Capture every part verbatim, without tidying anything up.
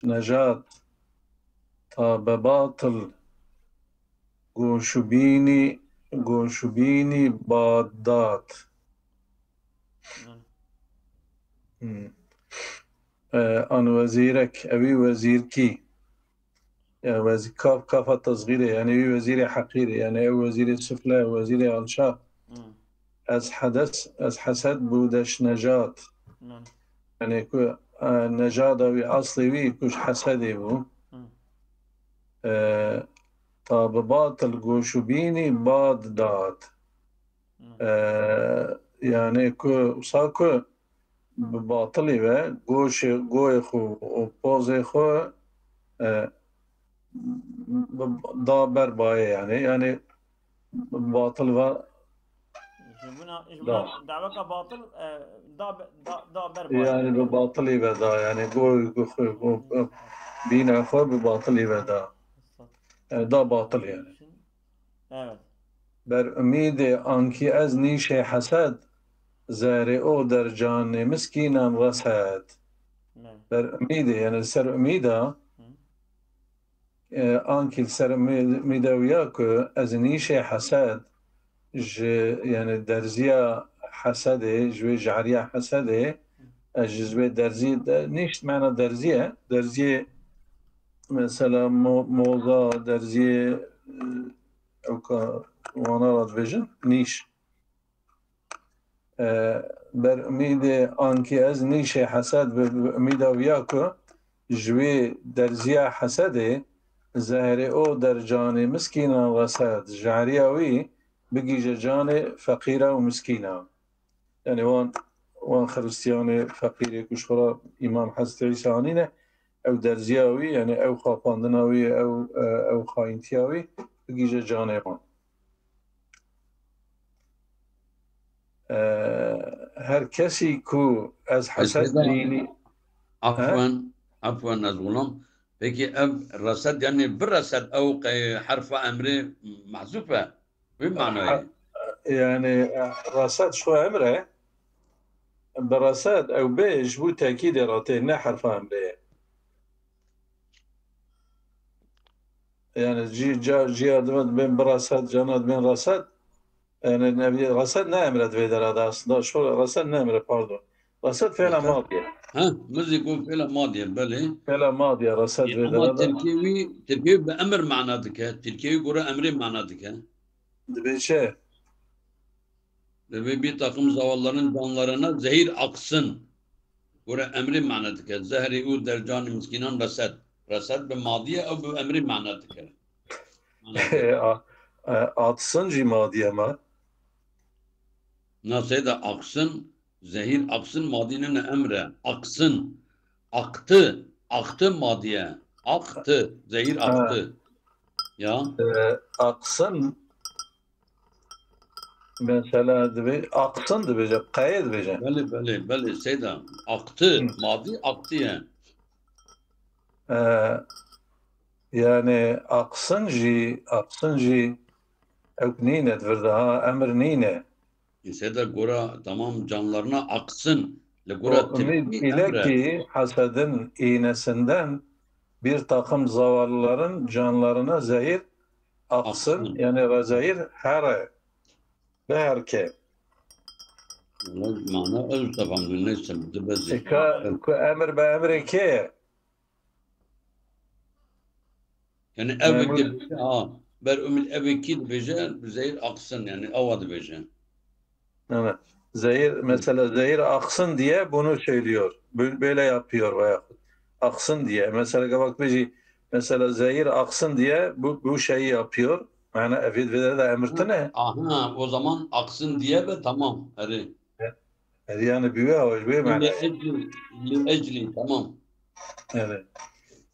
nejat, ta be batil goşubînî, goşubînî badat. Hmm. E, an wezîrek, ewî wezîrkî. Ya wezî-, kaf, kafa tezgîrê, yani wî wezîrê heqîrê, yani ew wezîrê sifle, wezîrê alçaq. Hmm. Ez hedes, ez hesed bû deş nejat. Hmm. Yani ku, e, nejada wî, aslê wî ku ji hesedê bû. Hmm. E, ta bi batil goşubînî bad dat. Hmm. E, yani ku, wisa ku bi batilî ve goşê, goyê xwe û pozê xwe, e, bi, da ber bayê yani. Yani bi batil ve Ji buna, ji da. Buna daweka batil, e, da be-, da, da ber bayê. Yani bi batilî ve da yani goy, goy, goy, bîna xwe bi batilî ve da. Yani da batil yani. Evet. Ber umîdê ankî ez nîşê hesed, zehrê o der canê miskînan resed. Evet. Ber umîdê, yani ser umîda, Hı. e, ankî li ser umî-, umîda wî ya ku ez nîşê hesed, ji, yani derziya hesedê, ji wê jariya hesedê, ez ji wê derzî de, nîş mena derzî ye, derziyê mesela mo-, moza, derziyê, e, ew ka wana re dibêjin, nîş. E, ber umîdê ankî ez nîşê hesed bi, bi umîda viya ku ji wî derziya hesedê zehrê o der canê miskînan resed, jariya wî bigîje canê feqîra û miskîna. Yani wan, wan Xiristiyanê feqîrê ku ji xwe re Îmam Hezretî Îsa anîne, ew derziya wî, yani ew xapandina wî, ew, e, ew xayîntiya wî bigîje canê wan. E, her kesî ku ez hesed Heseda, dînî, afwan, afwan ez gulam. Peki ev resed, yani bi resed ew qey herfa emrê mehzûf e? Wî manayê. Ha, yani, e, resed ji xwe emr e. Bi resed ew bê ji bo tekîdê re tê, ne herfa emrê ye. Yani cî-, ca-, ciya dibin, dibên bi resed, cana dibên resed. Yani nevî resed ne emre di vê dera de aslında. Şu resed ne emre, pardon. Resed fêla Resed. madiye. Ha, min zî got fêla madiye, belê. Fêla madiye, resed Ê, vê ama dera de. Tirkiyê wî, Tirkiyê wî bi emir mana dike. Tirkiyê wî gore emrê mana dike. Dibê çi? Dibê bir takım zavalların canlarına zehir aksın. Gore emrê mana dike. Zehrê û dercanê miskînan resed. Resed bi madiye ew bi emrê mana dike. Mana dike. A-, e, atsın jî madiye me. Na seyda aksın, zehir aksın, madî nene emre. Aksın. Aktı. Aktı madiye. Aktı. Zehir Ha. aktı. Ya. E, aksın. Mesela dibê, aksın dibêje, qeyê dibêje. Belê, belê, belê, seyda. Aktı. Hı. Madî aktı ye. E, yani aksın jî, aksın jî ew nîne di vir de ha, emir nîne. Seyda gora tamam canlarına aksın. Li gora O ümid Tirkî ile emre. ki hasedin iğnesinden bir takım zavallıların canlarına zehir aksın, Aksın. yani re zehir here, be herke. Wala mana ez tefam neyse, bu da bezê. E ka, ku emir be emrê kê ye? Yani ev Memur- dibêje, ha, ber umîd ev kî dibêje, zehir aksın, yani ewa dibêje. Evet. Zehir, mesela zehir aksın diye bunu söylüyor. Bö-, böyle yapıyor veyahut aksın diye. Mesela gavak bêjî, mesela zehir aksın diye bu, bu şeyi yapıyor. Yani ev ê di vê de emir tune. Aha, o zaman aksın diye ve tamam. Erê. Erê, yani bi wê awayî, bi wê Li manayê. ecli, li ecli, tamam. Evet.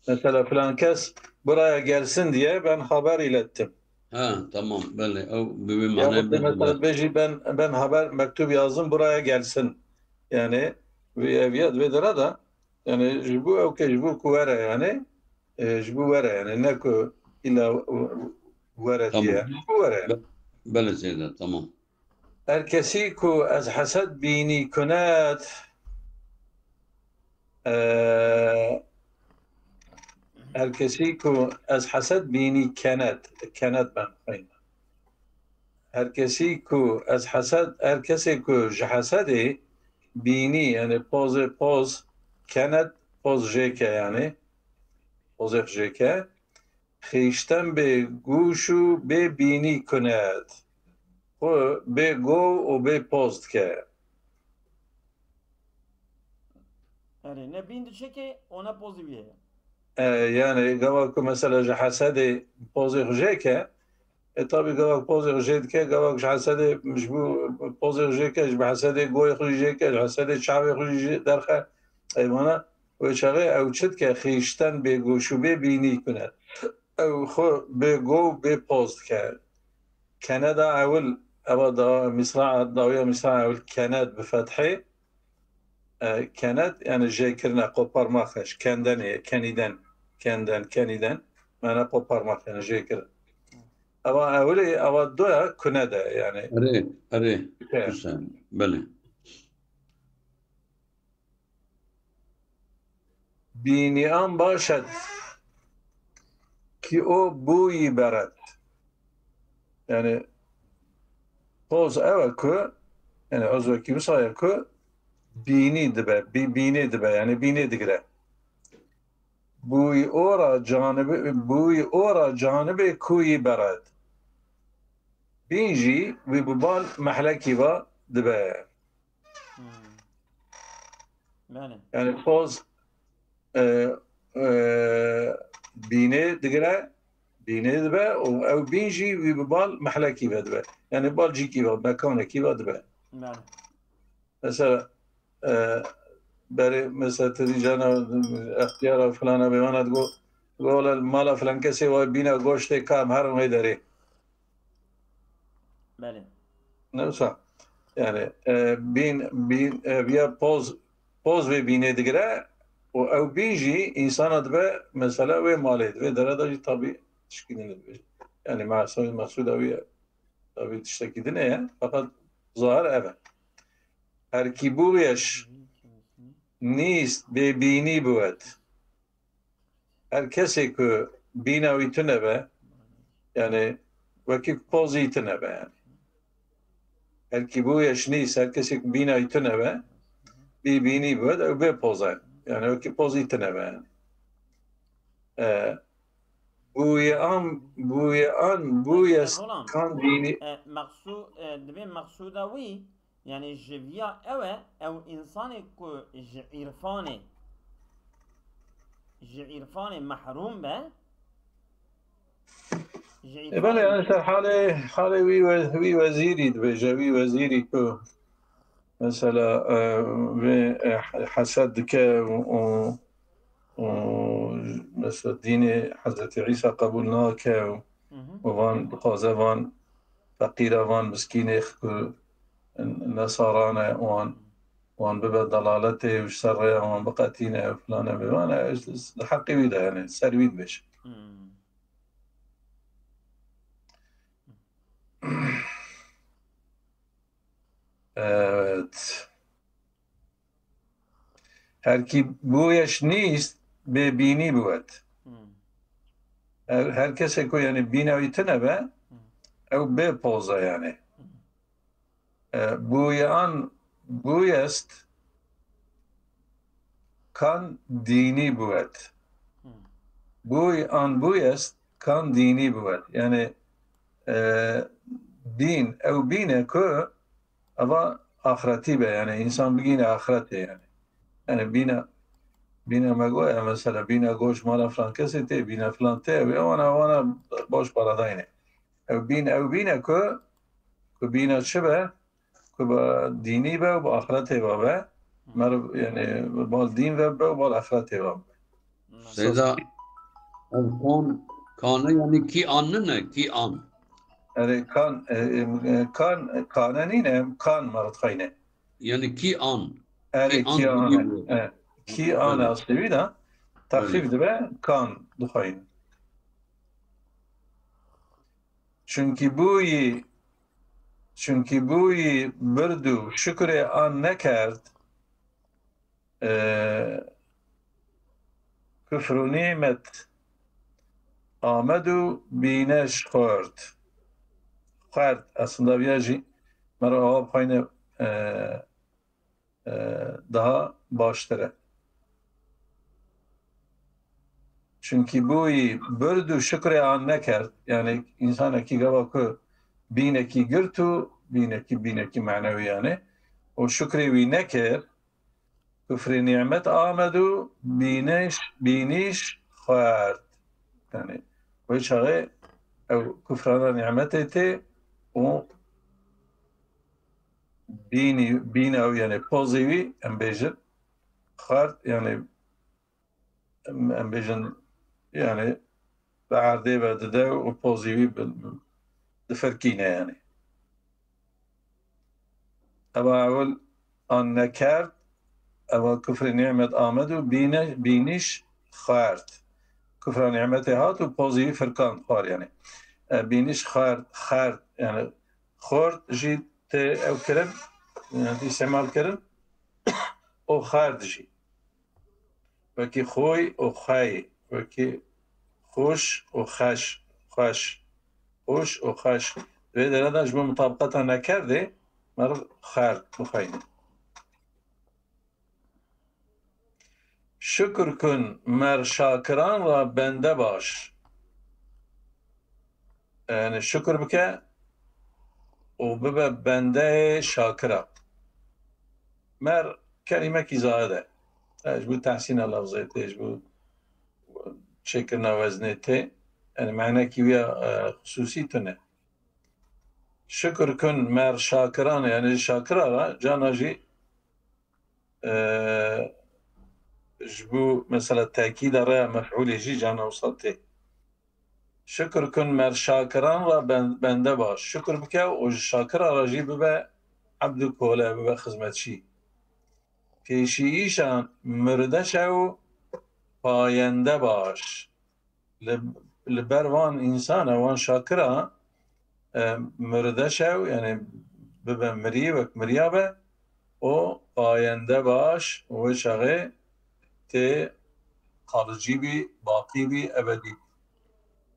Mesela filan kes buraya gelsin diye ben haber ilettim. Ha, tamam, belê. Ew bi wê manayê Yahut da mesela bêjî ben, ben haber, mektup yazdım, buraya gelsin. Yani, vê ev ya, vê dera da, yani, ji bo ew ke ji bo ku were, yani, e, ji bo were, yani, ne ku illa were Tamam. diye. Ji bo were. Be-, belê seyda, tamam. Her kesî ku ez hesed bînî kunet, e, Her kesî ku ez hesed bînî kenet, kenet ben xwîn. Her kesî ku ez hesed, her kesê ku ji hesedê bînî, yani pozê poz, kenet, poz jêke yani, pozê jêke, xîşten bê gûş û bê bînî kunet. Xwe bê go û bê poz dike. Erê, ne bîn diçe ke, o ne pozî wî heye. E, yani gava ku mesela ji hesedê pozê xwe jê ke, e, tabi gava ku pozê xwe jê dike, gava ku ji hesedê ji bo pozê xwe jê ke, ji bi hesedê goyê xwe jê ke, ji hesedê çavê xwe jê derxe. E, vana wê çaxê ew çi dike, xîşten bê gûş û bê bînî kune. Ew xwe bê go û bê poz dike. Keneda ewil, eva da misra, dawiya misra ewil kenet bi fethê. E, kenet yani jêkirine, koparmak, ji kendenê, kenîden, kenden, kenîden, mana koparmak yani jêkirin. Eva ewilê, eva doya kunede yani. Erê, erê. Hüseyin, belê. Bînîan başet ki o bûyî beret. Yani poz ew e ku, yani uzvekî wisa ye ku bînî dibe, bî-, bînê dibe, yani bînê digire. Bûyî ora canibê, bûyî ora canibê kûyî beret. Bîn jî wî bi bal mehlekî va dibe. Belê. Yani poz e, e, bînê digire, bînê dibe û ew bîn jî wî bi bal mehlekî ve dibe. Yani bal cîkî ve, mekanekî ve dibe. Belê. Mesela e, berê mesela te dî cana extiyara filana bêwana digo, digo wele mala filan kesê wa bîna goştê kam herin wê derê. Belê. Ne wisa? Yani e, bîn, bîn, e, viya poz, poz vê bînê digire û ew bîn jî însana dibe mesela wê malê, di vê dere de jî tabî tişkî din dibe. Yani maqsud, maqsûda wî tabî tiştekî din e, feqet zahir ev e. Her kî bûyeş nîst bê bînî biwet. Her kesê ku bîna wî tune be, yani wekî pozî tune be yani. Her kî bûyeş nîst, her kesê ku bîna wî tune be, bî bînî biwet, ew bê poz e. Yani wekî pozî tune be yani. E, bûye an, bûye an, bûye Roland, kan bînî. E, maqsû-, e, divê maqsûda wî, yani ji viya ew e, ew însanê ku ji îrfanê, ji îrfanê mehrûm be, ji E, belê, îrfanê yani ser halê, halê wî we-, wî wezîrî dibêje, wî wezîrî ku mesela e, vê e, hesed dike û, û, û mesela dînê Hezretî Îsa qebûl nake û, Hı hı. û van dixwaze van feqîra van miskînê ku nesaran e wan, wan bibe delaletê û ji ser rêya wan biqetîne û filane bêvane, li heqê wî de yani ser wî dibêje. Hmm. Evet. Her kî bûyeş nîst bê bînî biwet. Hmm. Her, her kesê ku yani bîna wî tune be, ew bê poz e yani. E, bûye an bûyest kan dînî biwet. Hmm. Bûy an bûyest kan dînî biwet. Yani e, bîn, ew bîn e ku eva axretî be, yani însan bigîne axretê yani. Yani bîna, bîna me goya mesela bîna goş mala filan kesê tê, bîna filan tê, ew wana, wana boş paradayne. Ew bîn, ew bîn e ku, ku bîna çi be, ku bi dînî be û bi axretê ve be, meriv yani bal dîn ve be û bal axretê ve be. Seyda, ev kan, kane yani kî an nine, kî an. Erê kan, e, e, kan, kane nîne, kan me re dixweyne. Yani kî an. Erê Kî an kî an, diyor. e, kî an Öyle. Aslî wî de texfîf Öyle. dibe kan dixweyne. Çunkî bûyî, çunkî bûyî bird û şukurê an nekerd, e, kufr û nîmet Amed û bîneş xwert. Xwert, aslında viya jî me re ava bixweyne, e, e, daha baştir e. Çunkî bûyî bird û şukrê an nekerd. Yani, însanekî gava ku bînekî girt û bînekî, bînekî manewî yani, û şukrê wî nekir, kufrê nîmet amed û bîniş, bînîş xwert. Yani, wê çaxê ew kufrana nîmetê tê û bînî, bîna wî, yani pozê wî, em bêjin, xwert, yani em, em bêjin, yani bi erdê ve dide û pozî wî bi, difirkîne yani. Eva ewil an nekerd, eva kufrê nîmet amed û bîne-, bînîş xwert. Kufra nîmetê hat û pozî wî firkand, xwar yani. E, bînîş xwert, xert, yani xort jî tê ew kirin, yani îstîmal kirin. Û xert jî. Wekî xoy û xey, wekî xoş û xeş, xweş, xoş û xeş. Vê dere de ji bo mutabiqeta nekerdê, meriv xert bixweyne. Şukir kun mer şakiran ra bende baş. Yani şukir bike û bibe bendeyê şakira. Mer kelîmekî zahid e. E, ji bo tehsîna lafzê tê, ji bo çêkirina weznê tê. Yani manekî wî ya, e, xusûsî tune. Şukir kun mer şakiran, yani şakira ra cana jî, e, ji bo mesela tekîda rêya mef'ûlê jî cana wisa tê. Şukir kun mer şakiran ra ben-, bende baş. Şukir bike û ji şakira ra jî bibe ebd û kole, bibe xizmetçî. Pêşî îşan murdeşe û payende baş. Li, li ber van însana, van şakira, e, murdeşe û, yani bibe mirî, wek miriya be, û payende baş, wê çaxê tê kalicî bî, baqî bî, ebedî bî.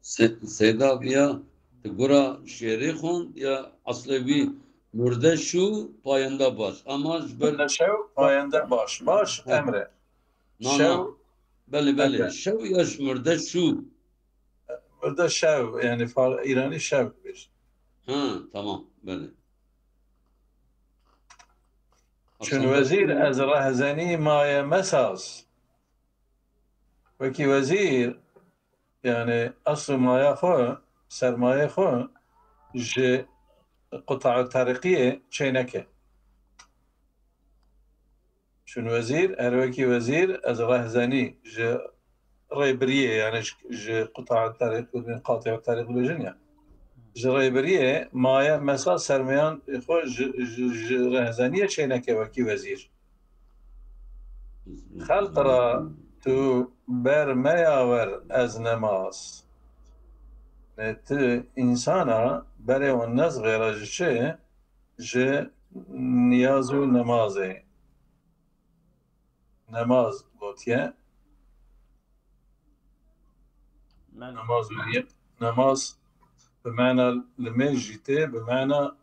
Se-, Seyda viya, tu gura şêrê xwend ya eslê wî murdeş û payende baş. Ama ji ber Murdeşe û payende baş. Baş, ha, emre. Na, na. Şew. Belê, belê. Emre. Şew ya ji murdeş û. Murdeşe û, yani fa-, îranî şew dibêjin. Ha, tamam, belê. Çün wezîr ez rehzenî maye mesaz. Wekî wezîr, yani esl û maya xwe, sermayê xwe ji quta'a terîqiyê çêneke. Çün wezîr, her wekî wezîr, ez rehzenî ji rêbiriyê, yani ji, ji quta'a terîq, qati'a terîq dibêjin ya. Ji rêbiriyê maye mesa sermeyan xwe ji, ji, ji rehzeniyê çêneke wekî wezîr. Xelq ra tu ber meyawer ez nemaz. Ne tu însana berê wan nezvêre ji çi? Ji niyaz û nemazê. Nemaz gotiye. Belê. Namaz û niyet. Namaz bi mana limêj jî tê, bi mana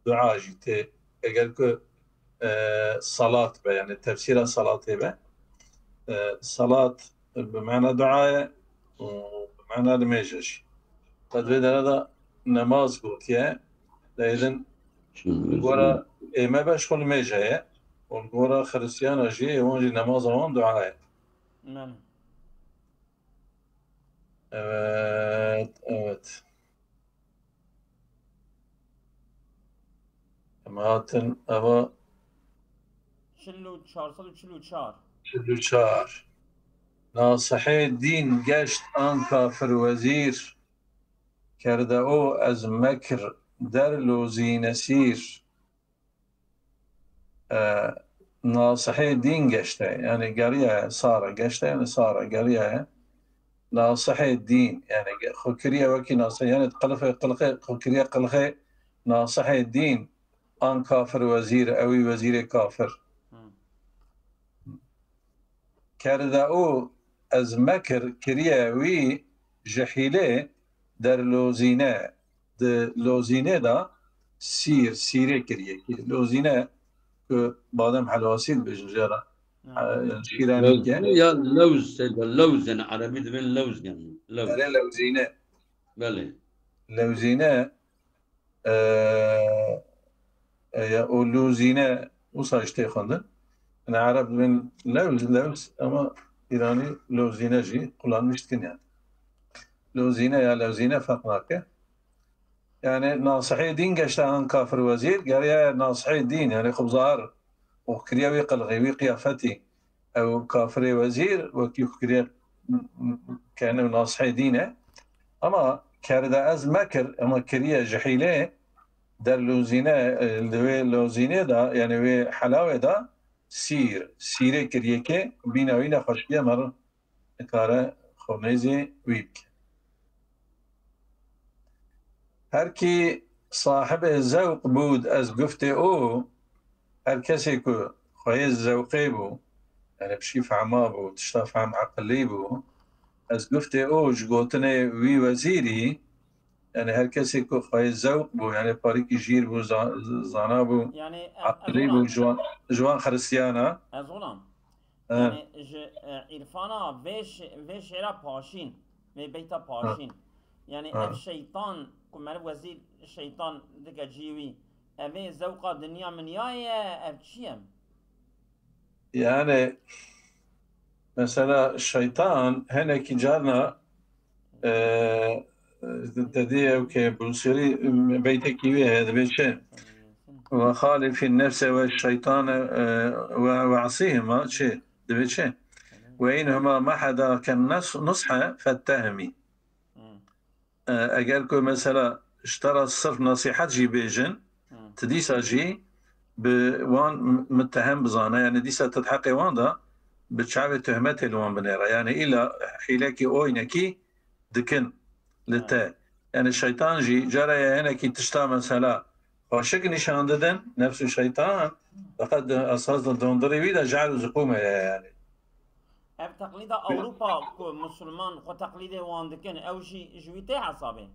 dua jî tê. Eger ku, e, salat be, yani tefsîra salatê be, e, salat bi mana dua ye û bi mana limêje jî. Qet vê dere de namaz gotiye, lê êdin li gora ême be ji xwe limêje ye û li gora xiristiyana jî, ê wan jî nemaza wan dua ye. Belê. Evet, evet. Em hatin eva Çil û çar sed û çil û çar. Çil û çar. Nasihê dîn geşt an kafir wezîr, kerde o ez mekir der lozî nesîr. E, nasihê dîn geşte, yani geriye sare, geşte yani sare, geriye. Nasihê dîn, yani ge-, xwe kiriye wekî nasih, yani qilixê, qilixê, xwe kiriye qilixê nasihê dîn, an kafir wezîr, ewî wezîrê kafir. Hmm. Kerde û ez mekir kiriye wî ji hîlê derlozîne, di lozînê de sîr, sîrê kiriye ki lozîne ku badem helwasî dibêjin jê re. Ha. E, şîranî Lewz, ke. Ya lewz, seyda, lewz, yani Erebî dibên lewz, yani. Lewz. Erê lewzîne. Belê. Lewzîne, e, e, ya, û lûzîne, wisa jî tê xwendin. Yani Ereb dibên lewz, lewz, ama Îranî lozîne jî kullanmış dikin yani. Lozîne ya lewzîne ferq nake. Yani Nasihê dîn geşte han kafir wezîr, geriye Nasihê dîn, yani xwe bi zahir û kiriye wî qilxî, wî qiyafetî. Ew kafirê wezîr, wekî xwe kiriye kene Nasihê dîn e. Ama keride ez mekir, ama kiriye ji hîlê derlozîne, e, li wê lozînê de, yani wê helawê de sîr, sîrê kiriye ke bîna wî nexweşiye mer nikare xwe nêzê wî bike. Her kî sahibê zewq bûd ez guftê o, her kesê ku xweyê zewqê bû, yani pişî fehma bû, tişta fehm eqilî bû, ez guftê o ji gotinê wî wezîrî, yani her kesê ku xweyê zewq bû, yani parîkî jîr bû, za-, zana bû, Yani, e, eqilî bû, ji wan, ji wan xiristiyana. Ez olam. He. Yani ji, e, îrfana vê şi-, vê şêra paşîn, vê beyta paşîn. Yani ev şeytan, ku meriv wezîr şeytan dike cî wî, ev ê zewqa dinya minya ye, ev çi ye? Yani, mesela şeytan henekî carna, e, te dî ew ke Busîrî beytekî wê heye, dibê çi? "Ve halifî nefse ve şeytane, e, ve, ve asîhima", çi? Dibê çi? "Ve inhuma mahedake nes-, nushe fettehimî." E, eger ku mesela ji te re sirf nesîhet jî bêjin, tu dîsa jî bi wan m-, mitehem bizane, yani dîsa tu di heqê wan de bi çavê tuhmetê li wan binêre. Yani îla hîlekî oynekî dikin li te. Yani şeytan jî cara ye hinekî tişta mesela xweşik nîşan didin, nefs û şeytan, feqet di esas de dondirî wî de jehl û ziqûm heye yani. Ev teqlîda Ewropa ku Musulman xwe teqlîdê wan dikin, ew jî ji wî tê hesabê?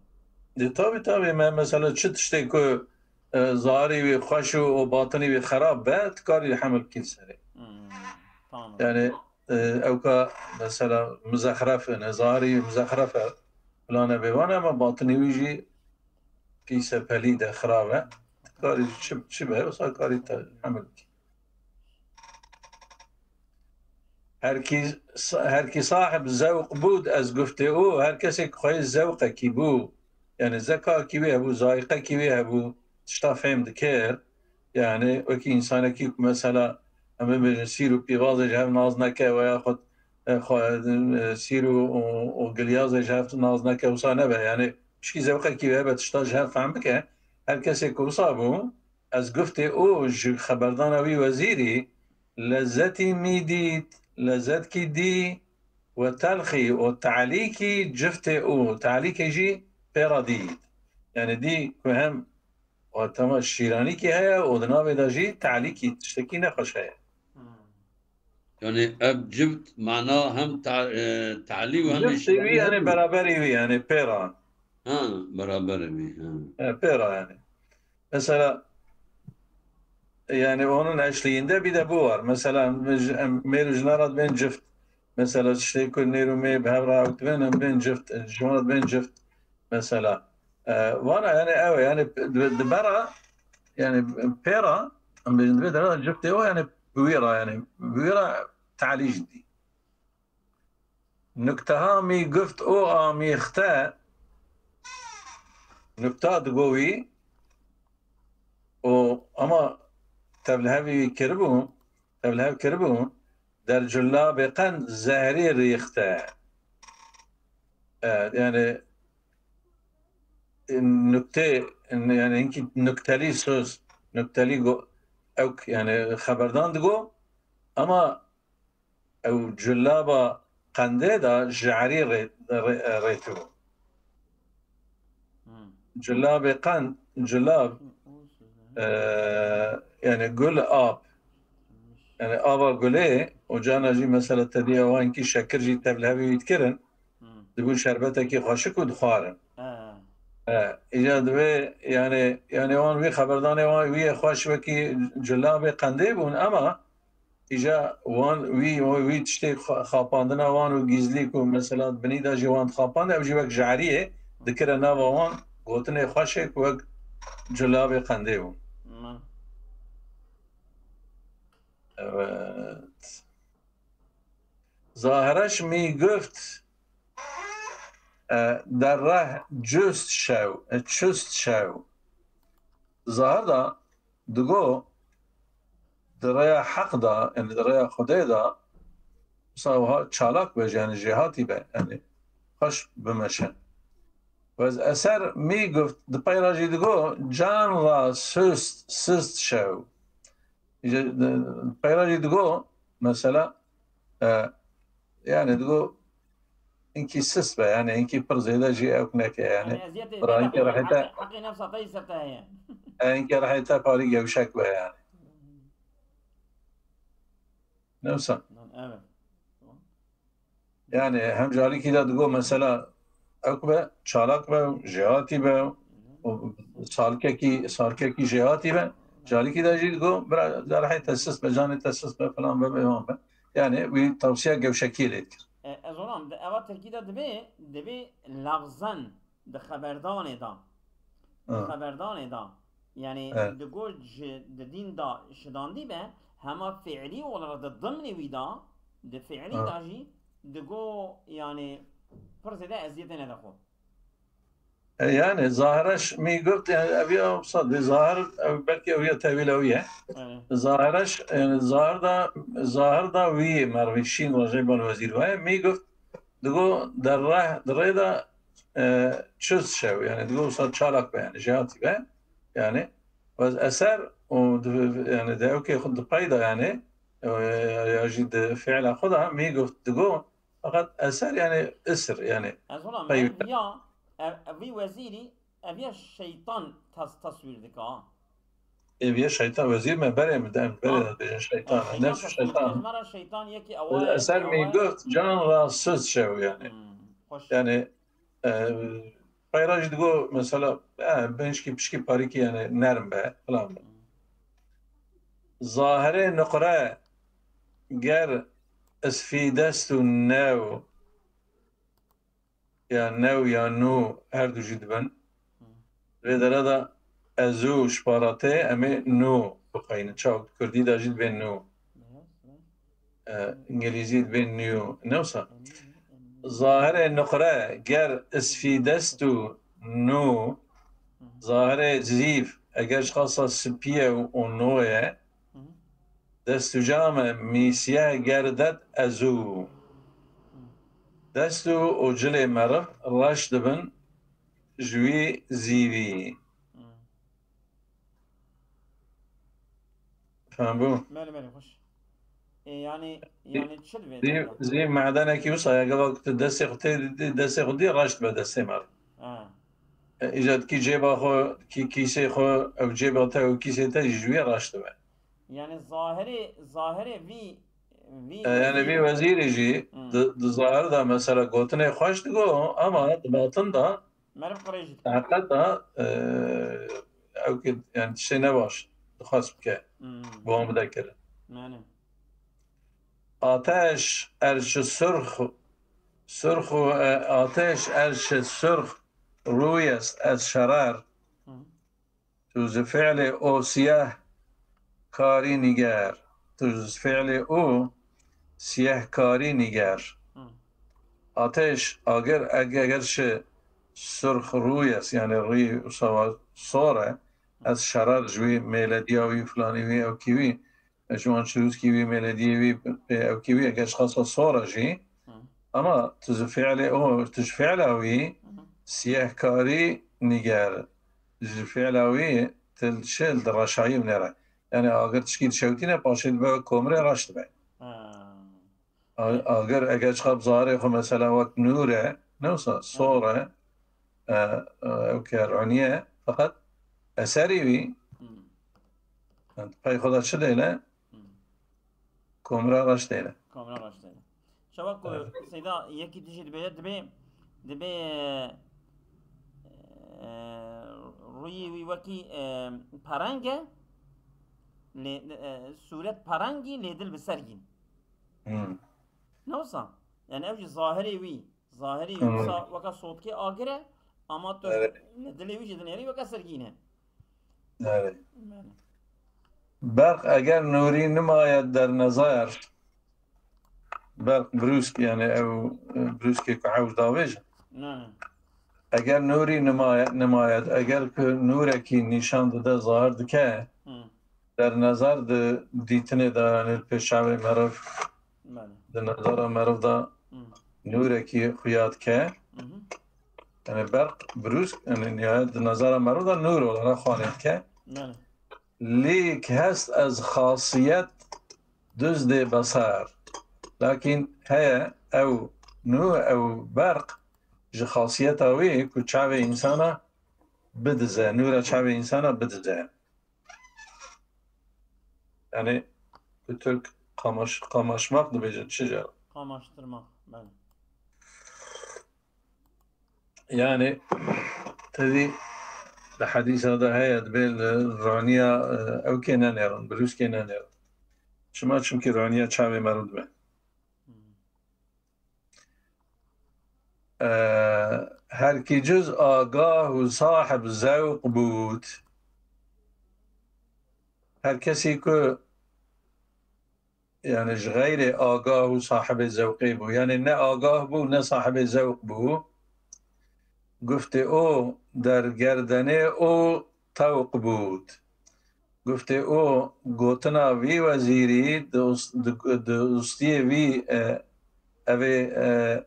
Dê, tabii, tabii. Me, mesela çi tiştê ku, e, zahirî wî xweş û, û batinî wî xerab be, tu karî hemil bikî serê. Hmm, tamam. Yani, e, ew ka mesela mizexref in, zahirî mizexref e, filan e bêvan e, ama batinî wî jî pîs e, pelîd e, xirab e. Tu karî çi, çi be, wisa karî te hemil bikî. Her kî, her kî sahib zewq bûd ez guftê û, her kesê ku xweyê zewqekî bû, yani zekakî wê hebû, zayqekî wê hebû, tişta fêm dikir, yani wekî însanekî ku mesela, em bibêjin sîr û pîvazê ji hev nas neke, we yaxud, e, xwe, e, sîr û, û, û gilyazê ji hev nas neke, wisa nebe, yani pişkî zewqekî wê hebe tişta ji hev fehm bike, her kesê ku wisa bû, ez guftê û ji xeberdana wî wezîrî, lezzetî mî dît, lezzetkî dî, we telxî û te'lîkî ciftê û te'lîkê jî pê re dît. Yani dî ku hem, we tema şîranîkî heye û di navê de jî te'lîkî, tiştekî nexweş heye. Hmm. Yani ev cift mana hem ta-, e, te'lî û hem Ciftê wî, şîranî yani hem beraberî wî, yani pê re. Ha, beraberî wî, ha. E, pê re yani. Mesela, yani onun eşliğinde bir de bu var. Mesela, em, mêr û jina re dibên cift. Mesela, tiştê ku nêr û mê bi hev re ew dibên, em bên cift, ji wan re dibên cift. Mesela, e, vana yani ew, yani di, di bera, yani pê re, em bêjin, divê dera ciftê o, yani bi wî re, yani bi wî re te'lî jî dî. Nukteha mî guft û amîxte, nukta digo wî û ama tevlihevî wî kiribû, tevlihev kiribû, der cullabê qend zehrî rîxte. Evet, yani, e, nukte, yani hinkî nuktelî söz, nuktelî go-, ewk, yani xeberdan digo, ama ew culaba qendê de ji erî rê-, rê-, rêtibû. Hmm. Culabê qend, culab, e, yani gul ab. Yani ava gulê, û cana jî mesela te dî ewankî şekir jî tevlihevî wî dikirin. Hmm. dibû şerbetekî xweşik û dixwarin. E, îca divê, yani, yani wan wî xeberdanê wan wî yê xweş wekî cilabê qendê bûn, ama îca wan wî, wî tiştê xa-, xapandina wan û gîzlî ku mesela binî de jî wan dixapand, ew jî wek jariyê dikire nava wan, gotinê xweşê ku wek cilabê qendê bûn. Evet. Zahireş mi guft, e, derreh cust şew, e, çust şew. Zahir da digo, di rêya heq da, yani di rêya Xwedê da, wisa wiha çalak be, yani jêhatî be, yani xweş bimeşe. Wez eser mi guft, di peyra jî digo, can ra sust, sust şew. Ji, di, peyra jî digo, mesela, e, yani digo, inkî sist be, yani inkî pir zêde jî ew neke, yani. Yani eziyetê Bira te inkî de rehê te, heqê, heqê nefsa te yî ser te heye. E, inkî rehê te parî gewşek be, yani. Nefsa. Evet. Yani hem carîkî de digo mesela ew be, çalak be, jêhatî be, û salkekî, salkekî jêhatî be, carîkî de jî digo bira derhê te sist be, canê te sist be, filan be, bewan be. Yani wî tavsiya gewşekiyê lê dikir. E, ez ona, di eva tirkî de dibê, dibê lafzen di xeberdanê de. Di Ha. xeberdanê de. Yani Evet. digo ji, di dîn de şidandî be, hema fiilî olarak di dimnê wî de, di fiilî Ha. de jî digo, yani pir zêde eziyetê nede xwe. E, yani Zahireş mi guft, yani ev ya wisa di Zahir, ev belkî ev ya tevîla wî ye. Evet. Zahireş, yani Zahir da, Zahir da wî mervî şîn rojê bal wezîr waye. Mi guft, digo derreh, di rê de, e, çust şew, yani digo wisa çalak be, yani jêhatî be. Yani wez eser û di, yani de ewkê xwe di pey de, yani, e, ya jî di fiila xwe de mi guft digo, feqet eser yani isir, yani Ez ona pey me viya, ev, ev vî wezîrî, ev ya şeytan tas-, taswîr dike, ha. Ê viya şeytan wezîr me berê min de, em berê Ha. de bêjin şeytan, Ha, şeytan nefs û taswîr dike. Şeytan. Ez me ra şeytan yekî ewa ye, Eser ewa mi ye. guft, can ra sust şew yani. Hmm, xweş. Yani, e, peyra jî digo mesela, e, binşkî pişkî parîkî yani nerm be, filan be. Hmm. Zahirê nuqre ger isfî dest û new ya new ya nû her du jî dibin. Hı. Vê dere de ez û ji para tê em ê nû bixweynin. Çawa kurdî de jî dibê nû. Beyaz, beyaz. E, îngilîzî dibê new. Ne wisa? Hı, hı, hı. Zahirê nuqre ger isfî dest û nû, Hı hı. zahirê zîv eger ji xasa spî ye û nû ye, Hı hı. Dest û came mîsiye gerdet ezû. Dest û, û cilê meriv reş dibin ji wî zîvî. Fem bû? Belê, belê, xweş. E, yani, yani çi divê Zîv, zîv medenekî wisa ye, gava ku tu destê xwe tê dî, destê xwe dî reş dibe destê meriv. Ha. E, îca dikî cêba xwe, dikî kîsê xwe, ew cêba te, ew kîsê te jî ji wî reş dibe. Yani zahirê, zahirê vî, vî E, yani vî wezîrî jî Hmm. di, di zahir de mesela gotinê xweş digo, ama di batin de, Meriv qirêj dike. heqet de, e, ew ki, yani tiştê nebaş dixwest bike, Hmm. bi wan bide kirin. Yani. Ateş erşi surx, surx û, e, ateş erşi surx rûyes ez şerer. Hı. Tu ji fiilê o siyeh karî nîger. Tu ji fiilê o siyeh karî nîger. Hı. Ateş, agir, eg-, eger şi surx rûyes, yani rî û sawa sor e, ez şerer ji wî mêlediya wî, filanî wî, ew kî wî, ji wan çirûskî wî, mêlediyê wî, pê ew kî wî, eger ji xasa sor e jî, Hı. ama tu ji fiilê o, tu ji fiila wî Hı hı. siyeh karî nîger. Ji fiila wî til çil di reşayî binêre. Yani agir tişkî dişewtîne, paşê dibe komrê reş dibe. Ha. A-, agir eger çiqa bi zarê xwe mesela wek nûr e, ne wisa sor e, e, e, ew ke er'unî ye, feqet eserî wî, Hmm. yani pey xwe de çi dêne? Hmm. Komra reş dêne. Komra reş dêne. Çawa ku Evet. Seyda yekî dijî dibêje, dibê Dibê, e, rûyê wî wekî, e, pereng e, lê, e, sûret perengî lê dil bi sergîn. Hmm. Ne wisa? Yani ev jî zahirê wî, zahirê wî Hmm. wisa weke sotkê agir e, ama tu Evet. li dilê wî jî dinêrî weke sergîn e. Evet. Yani. Berq eger nûrî nimaye dernezar, berq brûsk, yani ew, e, brûskê ku ewj davêje. Ne, ne. Eger nûrî nimaye, nimaye, eger ku nûrekî nîşan dide, zahir dike, Hı. dernezar di dîtinê de, yani pê çavê meriv, Belê. di nezara meriv de Hı. nûrekî xuya dike. Hı hı. Yani berq, brûsk, yani nihayet di nezara meriv de nûr olarak xwanê dike. Belê. Lêk hest ez xasiyet duzdê besar. Lakin heye ew nû, ew berq ji xasiyeta wê ku çavê însana bidize, nûra çavê însana bidize. Yani bi Türk kamaş-, kamaşmak dibêjin çi cara? Kamaştırmak, belê. Yani tevî di hedîsa de heye, dibê li raniya, e, ew kê nenêrin, brûskê nenêrin. Çima? Çimkî raniya çavê meriv dibe. Hmm. E, her kî cuz agah û sahib zewq bût. Her kesî ku yani ji xeyrê agah û sahibê zewqê bû. Yani ne agah bû, ne sahibê zewq bû. Guftê o dergerdenê o tewq bût. Guftê o gotina vî wezîrî di us-, di, di ustiyê vî, e, evê, e,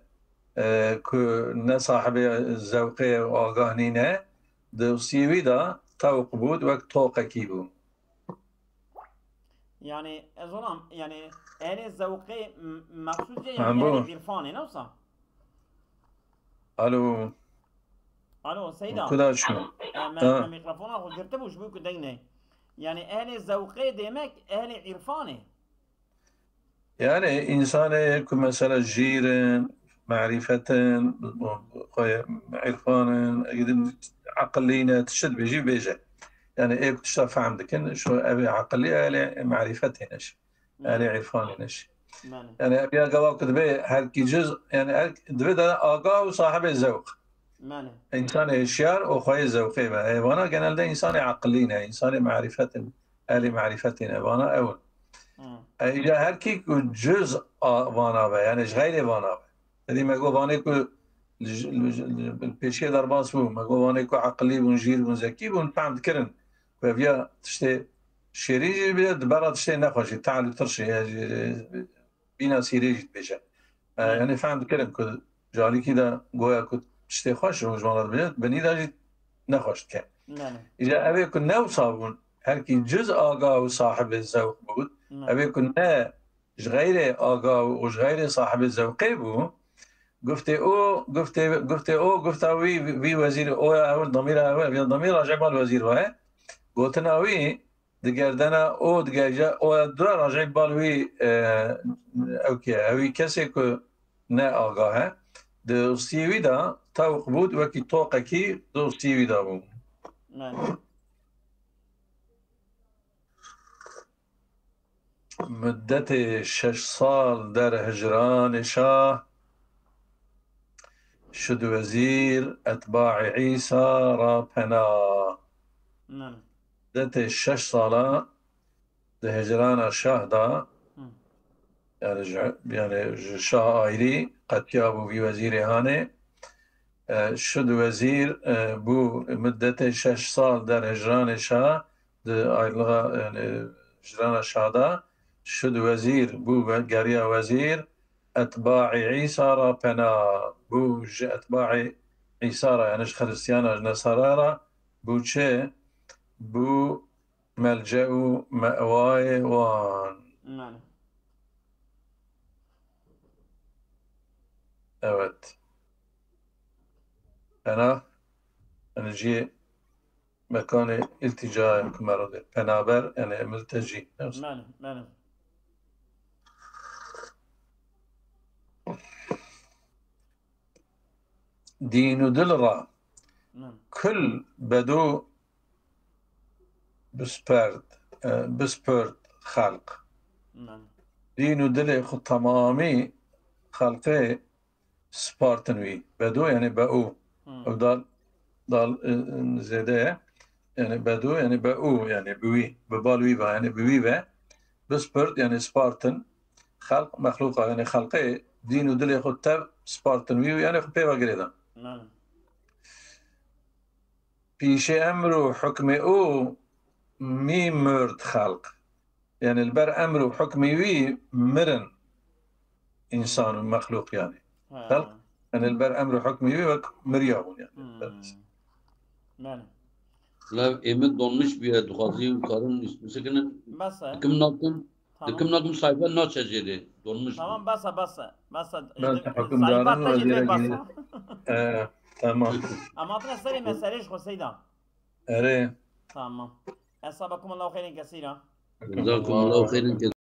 e, ku ne sahibê zewqê û agah nîne, di ustiyê wî de tewq bût, wek toqekî bû. Yani, ez ona, yani, ehlê zewqê m-, mexsûs ye, yani, Mambo. ehlê îrfanê, ne wisa? Alo. Alo, Seyda. Kuda çû? E, me, Ha. me mikrofona xwe girtibû, ji bo ku deynê. Yani, ehlê zewqê demek, ehlê îrfanê. Yani, insanê ku mesela jîr in, marîfet in, xwe îrfan in, aqilî ne, tişt bêjî bêje. Yani, ê ku tişta fehm dikin, şu ev ê aqilî, ehlê marîfetê ne. Ehlê îrfanê ne. Belê. Yani, ev ya gava ku dibe her kî cuz, yani, her, dibe de agah û sahibê zewq. Belê. Însanê hişyar û xweyê zewqê be. Ê vana genelde însanê aqilî ne, însanê marîfet in, ehlê marîfetê ne. Vana ew in. Hı. E, îca her kî ku cuz a, vana be, yani ji xeyrê vana be. Tedî me got vanê ku li ji, li ji, li pêşiyê derbas bû. Me got vanê ku aqilî bûn, jîr bûn, zekî bûn, fehm dikirin. Ku ev ya tiştê şêrîn jî bide, di bera tiştê nexweşî, tehl û tirşê ye, jî, bîna sîrê jî dibêje. E, Hı. yani fehm dikirin ku carîkî de goya ku tiştê xweş ji wan re dibêje, binî de jî nexweş dike. Yani. Îca ev ê ku ne wisa bûn, her kî cuz agah û sahibê zewq bût, Hı. ev ê ku ne ji xeyrê agah û ji xeyrê sahibê zewqê bû, guftê o, guftê, guftê o, gufta wî, vî wezîrê, o ya ew, damîra ew, ya damîr racê bal wezîr waye. Gotina wî digerdena o, digerje o ya dura racê bal wî, e, ew kê, ew wî kesê ku ne agah e. Di ustiyê wî de tewq bû, wekî toqekî di ustiyê wî de bû. Yani. Muddetê şeş sal der hicranê şah, şud wezîr etbaê Îsa ra pena. Belê. Muddetê şeş sala di hicrana şah da, Hı. yani ji, yani ji şah ayrî qetiya bû vî wezîrê hanê. E, şud wezîr, e, bû muddetê şeş sal der hicranê şah, di ayrılığa, yani, hicrana şah da, şud wezîr, bû ve-, geriya wezîr, etbaê Îsa ra pena, bû ji etbaê Îsa ra, yani ji Xiristiyana, ji Nesara ra, bû çi? Bû melce û mewayê wan. Belê. Evet. Pena, yani jî mekanê îltîcayê ku me re dê. Penaber, yani mülteci. Belê, belê. Dîn û dil ra Min. kul bedo bispert, e, bispert xelq. Min. Dîn û dilê xwe temamî xelqê spartin wî. Bedo yani be û. Hmm. Ew dal, dal, e, e, zêde ye. Yani bedo yani be û yani bi wî, bi bal wî ve yani bi wî ve. Bispert yani spartin. Xelq, mexluqa yani xelqê dîn û dilê xwe tev spartin wî û yani xwe pê ve girêdan. Min. Pîşê emr û hukmê û mî murd xelq. Yani li ber emr û hukmê wî mirin însan û mexluq yani. Ha. Xelq, yani li ber emr û hukmê wî wek miriya bûn yani. Hmm. Min. Lev êmit donmiş bûye, dixwazî karin nusîkinin. Bes e. Dikim nakim, Tamam. Dikim nakim sayfa naçe jêrê. Donmiş bû. Tamam, bes e, bes e, bes e. Ben Sayfa hükümdarın te jê vaziyete bes e. girdi. Ee, tamam. Ama hatine serê meselê ji xwe Seyda. Erê. Tamam. Esabakum Allahu xeyrin kesîra. Jazakumullahu xeyrin.